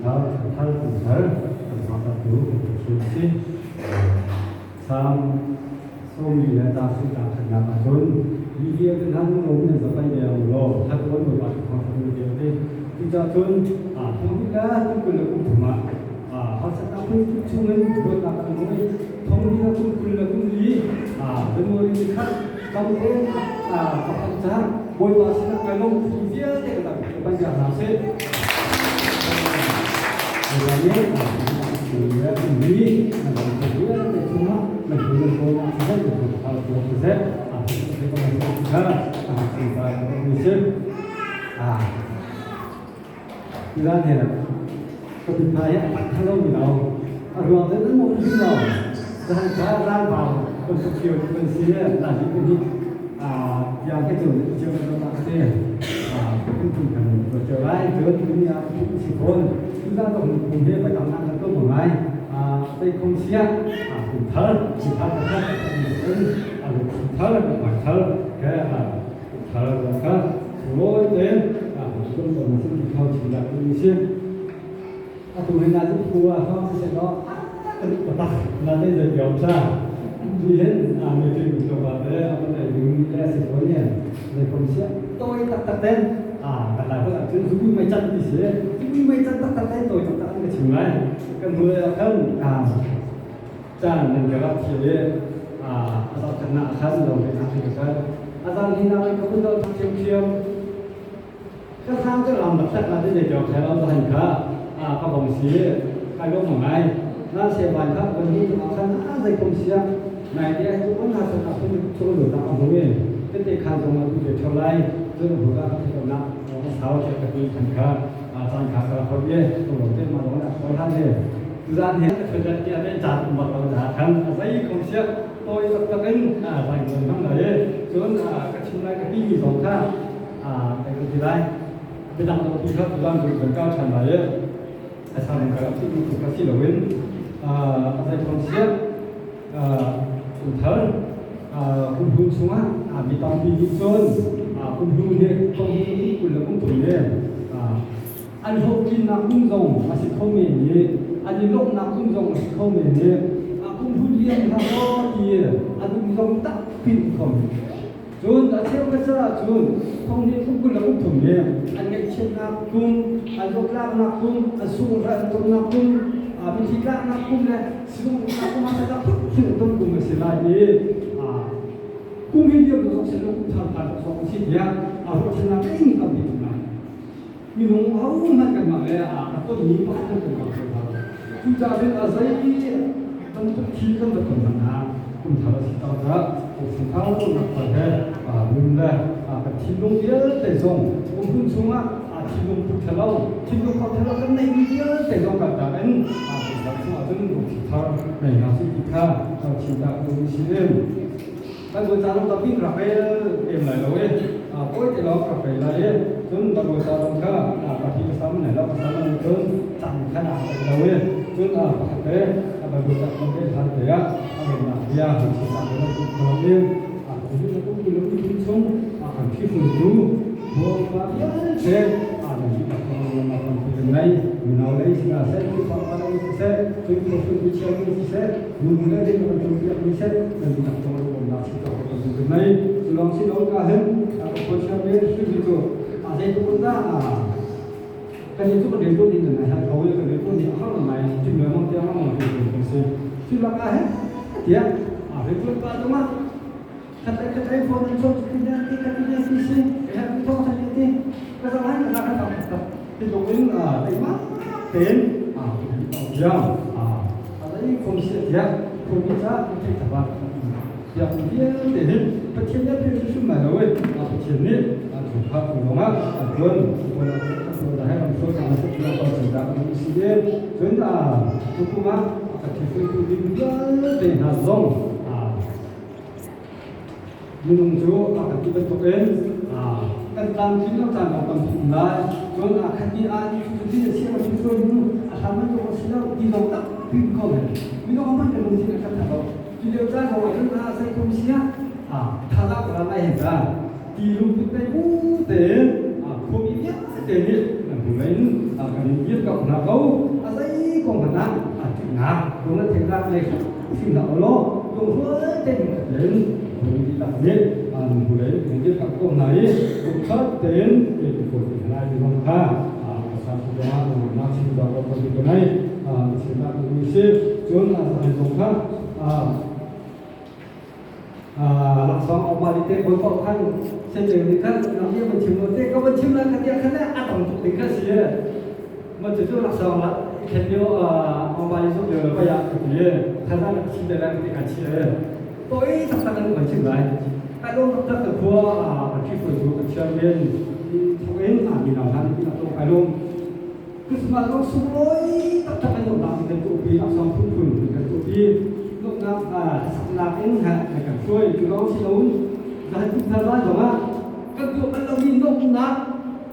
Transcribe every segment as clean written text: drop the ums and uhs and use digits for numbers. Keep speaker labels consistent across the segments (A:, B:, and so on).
A: Thar, Thar, Kum Thar, kan thangṭhattu kan Pathian a si. Salm sawmi le ca sui ca khatnak ah cun mi vialte hna nan lung nan zapai ve u law that uan Bawipa cu thangṭhat u tiah a ti. Cucaah cun thonghnih le kum 20 le kum thum ah harsatnak phunphun chungin luatnak kan hmu i thonghnih le kum 20 le kum li January ni khat kamte ka phanh cang. Bawipa sinah kai lawm phu vialte ka dang ka ban hna sih. Bawipa nih le kum li na dang phu vialte chungah na phu nan kawl nak siseh, na phu thar tuah siseh, a phu te ka ban kha a phu ka mi si. Iran he ka pin hna hi a tak thalo mi lo. A ruang cu nan mawh hrim lo. Zahan kha ralvang kan tuk cio kan si la hi kan hi tiang he cun cio kan rak si. Kan tum kan tuah cio lai. Cun tuni ah kum si fawn. Tuzan ka hun kum he bai tam nak kan tum ngai. Tei khong sia kum thar kum thar thar kum thar kum thar ke thar kha sunglawi tein kum ton na sin thau chin dah ti si. Atu hin na zu phu ah thong si law kan patak na te zai piam sa ni hin a mi tin to ba te a pa dai ding le si ko ni zai kom sia toi tak tak ten a kan lai ko cun zu mai chan ti si zu mai chan tak tak ten toi tak tak ka chim lai kan hnu le khan a caan nan ka rak thi le a a khan na khan lo ke na thi ka azan hi na ka kun do thiam thiam ka sang cu lam tak na te jo kha lo han kha a ka bong si kai lo ngai na se ban kha kon hi ma khan a zai kom sia nai te tu on na sa ka phun chu lo ta a hung e te te khan zong tu te tholai chu bu ka ka thi na ka sau che ka ti khan kha a chan kha ka khor ye tu lo te ma lo na khor han he tuzan he ka chan tia te chan um bak lo da khan a zai kom sia toi tak tak in a zai mon hang lai cun ka chim lai ka ti mi zong kha kai ka ti lai biadang lo ti kha tuzan bu kan kal ṭhan lai i a sang ka rak thih tu kha si loin a zai thawng siat kum thar kum hlun chungah mi tampi nih cun kum hlun hi kum 20 le kum thum le an hlawhtlinnak kum zong a si kho men i an i lawmhnak kum zong a si kho men i kum hlun lian hlah maw ti an um zong tak pin kho men. Cun a cheu ka caah cun thong nih kum 20 le kum thum hi an ngaihchiatnak kum, an zawtlaknak kum, an sunghralh an tonnak kum, mithi tlaknak kum le sunghralhnak kum ah tak phun ton kum a si lai i kum hi liam zong si lo kum thar phan zong si tiah ruahchannak ing tampi tum lai. Minung ahohmanh kanmah le a tonmi pakhat kan ton ko hna. Cucaah cun a zei bantuk thil kan va ton hmanh ah kum thar a si tikah kum thar nak thar he nun le kan thinlung vialte zong kum hun chungah thinlung put thalo thinlung kho thalo kan neihmi vialte zong kan tak in kum thar chungah cun lungthin thar nei hna sih ti kha chim ta ka duh si. Kan bawi ca lawng tampi rak rel em lai lo i kawi te lawng rak rel lai i cun kan bawi ca lawng kha ka hi ka sam ne lo ka sam ne cun cang kha na lo i cun pakhat te a bawi ca lawng te hlan te ah a rennak bia hun si ta lo ku i a ku hi ku ku lo ni chung a kan phi fu tu Bawipa vialte a nan hi tak ko na kan pi ngai mino lei sina seh pa pa lei siseh cun profet mi chia mi siseh nu le ding kan tum piak mi seh nan tak ko lo na si to kan tum ngai sulong si lo ka hen a ko chia me hrim hi cu a zei tu kun da a kan ni chu kan den tu ni nan ha ko kan den tu ni a har ngai tim le mong tiang mong tu kan si sulak a hen tia a re tu pa tu ma khat le khat le phone an chawt ti na ti ka ti na ti si ka ha tu thong ti ti ka za lai ka ka ka ka ti tluk in a ei ma ten a ya a a dai khom si tia khom ni cha ti tha ba ya vialte hi Pathian nih a pek hrim lai lo i a Pathian nih a thu kha ku lawngah a tuan tuan a tuan da hai ram so sa na sa pa chin da ku si e cun a tukuma a ka thi tu ding vialte hna zong a Minung cu a kan ti bantukin kan tlamtling lo caan lawng tampi um lai. Cun a khat ni ah cutin a si a si sual hnu a hlan bantuk a si lo ti zong tampi um kho men. Minung a hman kan lungthin a khat hna lo. Cu lio caan zong ah cun a zei kum si ah thazaang ka la lai hen ta. Ti lungput nei bu tein khuami vialte nih nan Hnu in kan in dir ko hna ko. A zei kong hmanh ah a ṭihnak lung le theihnak lei hrim hlah u law lungrual tein in hnu dihlak nih an hnulei kan dir ko hna i lungkhat tein kan kawl ti hna lai ti zong kha pasal zongah lungrualnak chim zong ko kan ka nei chimnak mi si. Cun a zong kha laksawng awmali te koi paoh khan sendeu nih khan nang nih van chim lo te ka van chim lai kha tiah khan a tong tuk ding kha si ma cu cu laksawng la khen lio awmali zuk lio pa ya ka ti khan an chim te lai ti ka chi toi tak tak an van chim lai kai lom tak tak ka khua a thi foi cu ka chairman thok in a mi naw han ti to kai lom Christmas zong sunglawi taktak in nuamhnak kan tuahpi, laksawng phunphun kan tuahpi. Nuamhnak saknak in kan hruai. Cu lawng si loin zahan kum thar lai zongah kan tuah bal lomi nuamhnak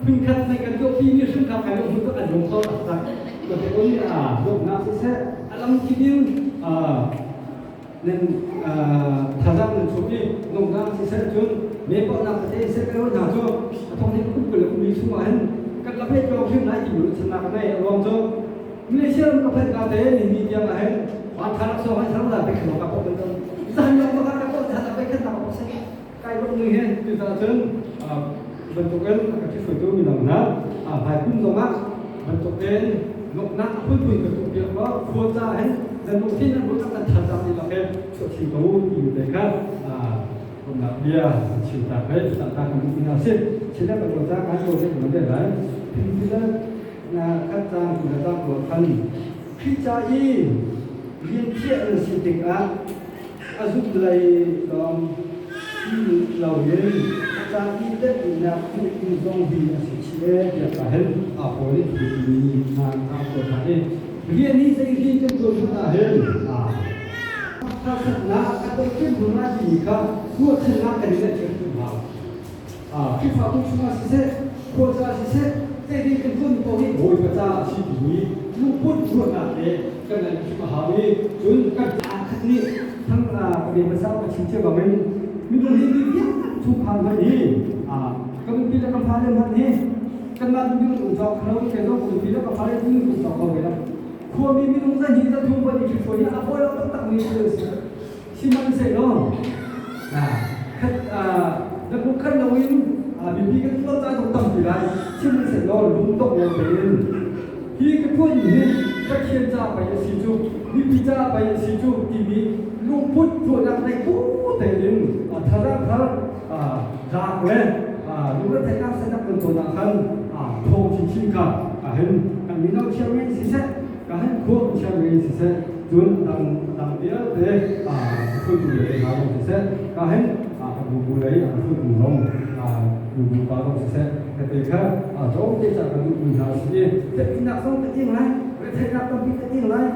A: phunkhat na kan tuahpi mi hrim kha kai lung an lung kho taktak. Cuticun nuamhnak siseh, a lam kip in nan thazaang nan chuah i nuamhnak siseh cun mepawhnak tete siseh kan hna cu a thong hin kum 20 le kum li chungah hin kan la pek ko hrim lai ti ruahchannak ka ngei. A ruang cu Malaysia ram ka phanh ka te ni ni tiang ah hin van tha laksawng hai thar la pe khan ka pok kan zan lo ka ka pok tha pe khan ta pok se kai lok ni he. Cucaah cun bantukin a ka hruaitu minang hna hmai kum zongah bantukin noknak a phunphun kan tuah piak lo khua ca hin nan lungthin nan ruah kan than ti lak he chuah chin ko ti te kha komnak bia chim ta kai ta ta kan ina si chila kan ta kan ko te kan le lai phila na khat cang ku ta ko khan khi cha i rian thiah na si tikah a zuk lei lawng ti loin a ca i tetnak hmuh ding zong hi a si chih ee tiah ka hin aa pawl i timi hna aa pawl hna i rian hi zei hi kan tuan hmanh ah hin harsatnak a ton hrimhrim lai timi kha ruahchannak kan i neih hrimhrim hau. Khrihfabu chungah siseh, khuaca siseh, zeitin kan tuan paoh hi Bawipa caah a si timi lungput ruahnak he kan ngeih hrim a hau i cun kan khat nih thang ka ve hmasa ka chim cia bangin minung hi mi vialte chungkhar hmanh hi kan nupi le kan fale hmanh hi kanmah nupi kan um cawk kho ke zong nupi le ka fale cu um cawk kho ve lo. Khuami minung 200 300 van i ṭhit hi a fawi lo taktak mi thil a si. Sihmanhsehlaw khat na bu khat loin biapi kan tuah caan zong tampi lai. Sihmanhsehlaw lungdongh lo tein hi ka tuanmi hi Pathian ca pei a si cu, mipi ca pei a si cu timi lungput ruahnak nei bu tein thazaang thar zaak le lungretheihnak senak kan ton ah khan thawng chinchin kha hin kan mino thiammi siseh, ka hin khua thiammi siseh, cun dang dang vialte hruaitu lei hna zong siseh, ka hin ka bubu lei a hruaitu zong bubu pa zong siseh, ka te kha zong te ca kan duhmi hna si i biapinak zong ka ing lai, retheihnak tampi ka ing lai,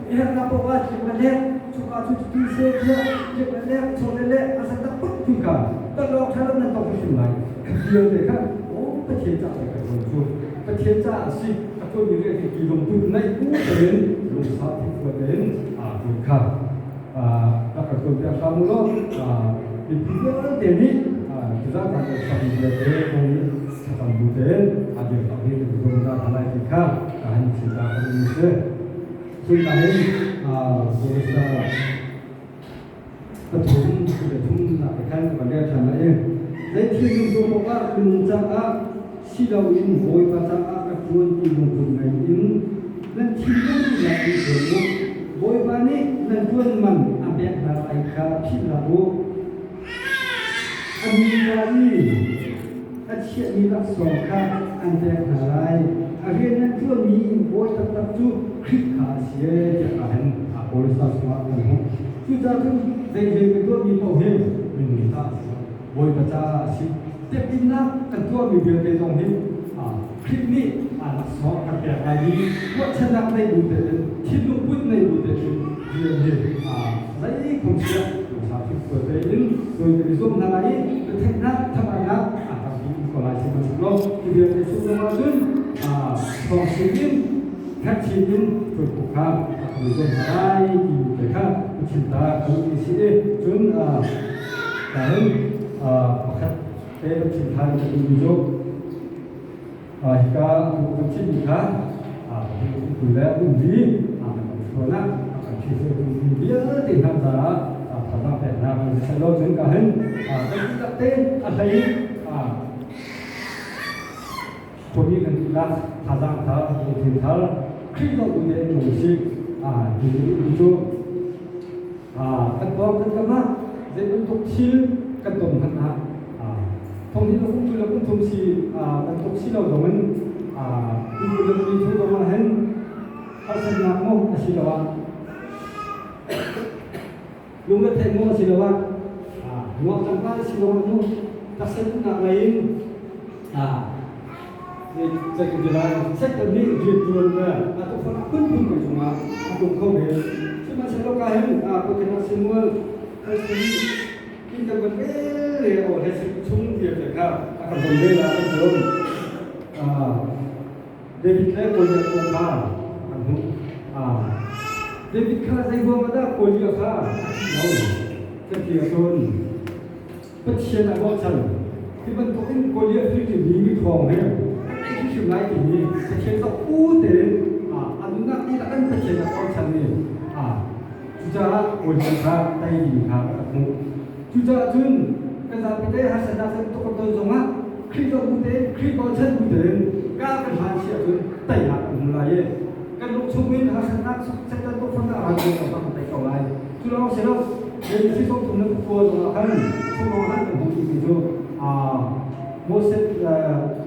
A: i herhnak paoh ah chim le lek chuka cu ti se tiah chim le lek chaw le lek a sa tak put ti kha talawk ṭha nan tong hrim lai. Kha vialte kha o Pathian ca ka tuan cu Pathian ca a si a tuanmi rian hi ti lungput naih bu tein lungsa thikhuat tein tuan kha rak ka tuan piak hram u law mipi vialte nih tuzaan kan sakmi vialte kong nih thlacam bu tein a dirkamh hi kan zungzal hna lai ti kha ka han chim ta kan in si. Cun hin Boris pathum le thum nak khan ka van rel ṭhan lai i zei thil zungzul awkah minung caah si loin Bawipa caah ka ṭuan ti lungput ngei in nan thinlung dihlak in ṭuan u. Bawipa nih nan ṭuan man a pek hna lai kha philh hlah u. A nupa i a chiahmi laksawng kha an pek hna lai. A rian nan ṭuanmi bawi taktak cu Khrih kha a si ee tiah ka hin Kolosai chungah kan hmuh. Cucaah cun zeizei kan tuahmi paoh hi minung caah a si lo, Bawipa caah a si. Biakinnak kan tuahmi vialte zong hi Khrih nih laksawng a kan pek lai i ruahchannak nei bu tein, thinlung put nei bu tein rian hi zei kong siah lungsa fimfual tein tuan kan i zuam hna lai i biatheihnak thamarnak a tampi um ko lai sihmanhsehlaw hi vialte chung zongah cun thawng in hnekchin in tuanpuk kha a kan i zuam hna lai ti te kha ka chim ta ka duhmi si i cun pakhat te ka chim than ka duhmi cu Hika kan chimmi kha le umbi kan kan thil vialte hna caah thazaang peknak an si lo cun ka hin kan dihlak te a hlei khuami kan dihlak thazaang thar lungthin thar Khrih lo te nung si ti cu kan pawng kan kam ah zei bantuk thil kan ton hmanh ah thong hi kum tu le kum thum si bantuk si lo zong in kum tu le kum chung zong ah hin harsatnak maw asiloah lungretheih maw asiloah nuam tangka asiloah mu taksa duhnak lei in Sector nih riantuan le a tukforh a phunphun kan cungah a tum kho ve. Sihmanhsehlaw ka hin Pokemon Samuel in kan van rel le aw he chung tiang te kha a kan von rel ah kan cawn. David le Goliath kong kha kan hmuh. David kha zei ruang ah dah Goliath kha a thih lo? Kan ti ahcun Pathian a bochan. Hi bantuk in Goliath hi timi mithawng he kan ei hrimhrim lai timi Pathian cu u tein a nunnak dihlak in Pathian a bochan i cucaah Goliath kha tei ding kha a rak hmuh. Cucaah cun kan zapi te harsatnak kan tuk ton zongah Khrih zoh bu tein Khrih bochan bu tein ka kan hlan si ahcun teinak kan hmu lai i kan lung chungin harsatnak Satan tukforhnak a ran ko kan tei ko lai. Cu lawng si lo, Genesis sawmthum le pakua zongah khan chungah khan kan hmuh timi cu Moses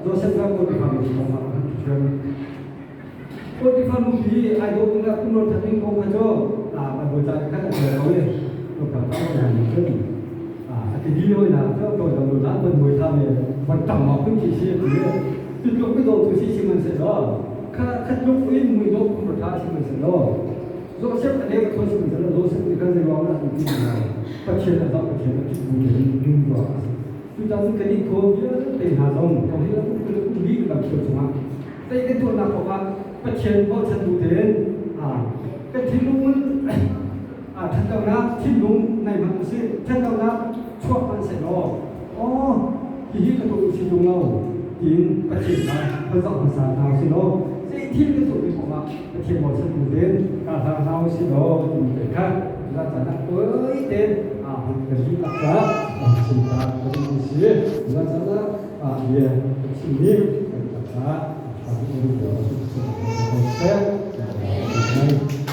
A: Joseph le Potiphar nu kong ah kan thiam. Potiphar nu hi ai dawh tung le kumro that ding kong kha cu Bible ca khan a tial ko i Potiphar ca ko han cun a ti di hoi na cu to dang lu lan ban mui tha me ban tang ma kun chi si ti tu tluk mi do tu si si man se lo kha khat tluk in mui do kumro tha si man se lo Joseph a leh ka thon sihmanhsehlaw Joseph nih khan zeiruang dah an ti hna? Pathian a zoh, Pathian a ṭih bu tein nun ruah a si. Cucaah cun kan i khaw vialte hna zong tong hi kum kul le kum li kan lam chungah tei kan tuahnak kongah Pathian bochan bu tein kan thinlung ṭhatlonak thinlung nei hmanh usih, ṭhatlonak chuak hmanh sehlaw, aw hihi ka tuah si ṭung lo tiin Pathian kha kan zoh hmasa hna usih law zei thil kan tuahmi kongah Pathian bochan bu tein ka hlang hna usih law timi te kha za caan ah tawi tein kan dihlak caah chim ta kan duh si. Za caan ah bia kan chimmi kan dihlak caah. Amen.